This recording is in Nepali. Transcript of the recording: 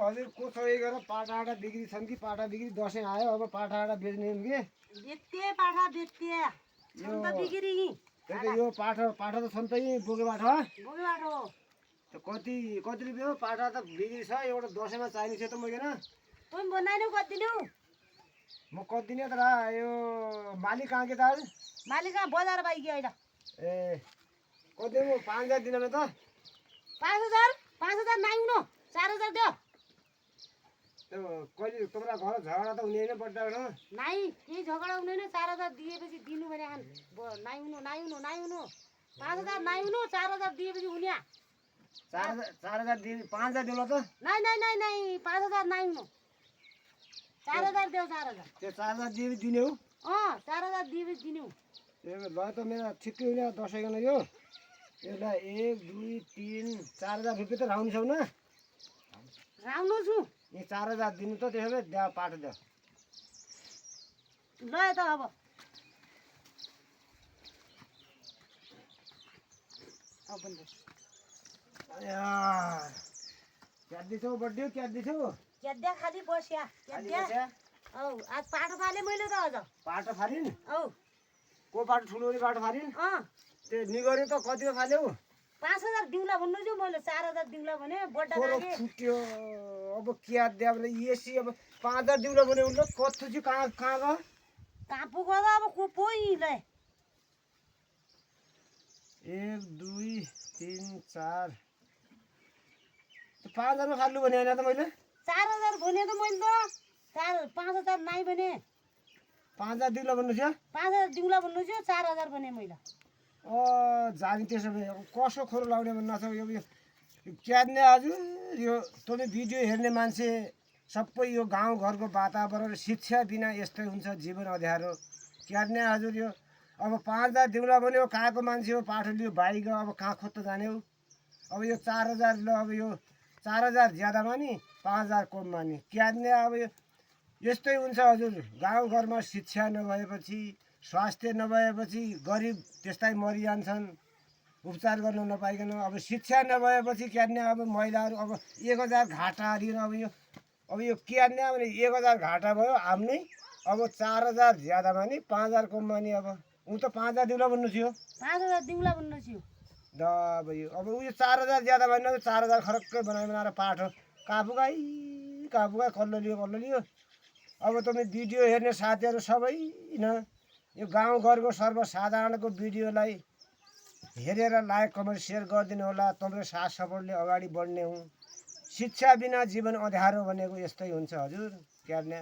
हजुरको सही गरेर पाठाआटा बिक्री छन् कि पाठा बिक्री दसैँ आयो अब पाठाआटा बेच्ने हो कि बेच्ते पाठा बेच्ते अन्त बिक्री यो पाठा त छन् त यहीँ बोकेबाट बोकेबाट हो त कति रुपियाँ हो पाठा त बिक्री छ एउटा दसैँमा चाहिने थियो त मैले न तँ बनाइनौ कति दिनु म कति दिने तर यो मालिक कहाँ के त आज मालिक बजार बाइक अहिले ए कति म 5000 दिनमा त 5000 नाइ हुनु 4000 दियो त्यो कहिले तुम्हारा घर झगडा त हुने होइन बड्डाबाट नाइ केही झगडा हुँदैन 4000 दिएपछि दिनु भने नाइ हुनु 5000 नाइ हुनु 4000 दिएपछि हुने 4000 दिए 5000 देऊ ल त नाइ 5000 नाइ हुनु 4000 देऊ 4000 त्यो 4000 दिएपछि दिने हो 4000 दिएपछि दिने हो ए ल त मेरो ठिकै हुने दसैँ गर्न यो यसलाई 1 2 3 4000 रुपियाँ त राउनु सक्नु राउनु छु ए 4000 दिनु त त्यसो भए द्या पाठा द्या ल त अब क्या दिन्छौ बड्डी क्या दिन्छौ क्याद्या खाली बस्या क्याद्या औ आज पाठो फाले मैले त अझ पाटो फालिन् औ को पाटो ठुलो हुने पाटो फालिन् त्यो निगर्यो त कतिको फाल्यौ 5000 दिउँला भन्नु छु मैले 4000 दिउँला भने बड्डा कोरो लागे फुट्यो अब क्या द्या एसी अब 5000 दिउँला भने उल्लो कत्थु चाहिँ कहाँ गयो कापु गर्दा अब को पोइ ल 1 2 3 4 5000 मा फाल्नु भने हैन त मैले 4000 भने त मैले त 5000 नाइ भने 5000 दिउँला भन्नु थियो 5000 दिउँला भन्नु थियो 4000 भने मैले जानी त्यसो भए कसो खोरो लाउने भन्नु नछ यो क्याद्ने हजुर यो तपाईँ भिडियो हेर्ने मान्छे सबै यो गाउँघरको वातावरण शिक्षा बिना यस्तै हुन्छ जीवन अँध्यारो क्याद्ने हजुर यो अब 5000 दिउँला भन्यो कहाँको मान्छे हो पाठो लियो बाइक अब कहाँ खोज्दा जाने हो अब यो 4000 ल अब यो 4000 ज्यादामा नि 5000 कममा नि क्याद्ने अब यो यस्तै हुन्छ हजुर गाउँघरमा शिक्षा नभएपछि स्वास्थ्य नभएपछि गरिब त्यस्तै मरिजान्छन् उपचार गर्न नपाइकन अब शिक्षा नभएपछि क्याद्ने अब महिलाहरू अब 1000 घाटा लिएर अब यो क्याद्ने अब 1000 घाटा भयो हामीले अब 4000 ज्यादामा नि 5000 कममा नि अब उ त 5000 दिउँला भन्नु थियो 5000 दिउँला भन्नु थियो द अब उयो 4000 ज्यादा भएन 4000 खरक्कै बनाएर पाठो काफुगाई कल्लो लियो अब तपाईँ भिडियो हेर्ने साथीहरू सबै न यो गाउँघरको सर्वसाधारणको भिडियोलाई हेरेर लाइक कमेन्ट सेयर गरिदिनु होला तपाईँ साथ सपोर्टले अगाडि बढ्ने हो शिक्षा बिना जीवन अँध्यारो भनेको यस्तै हुन्छ हजुर क्यार्ने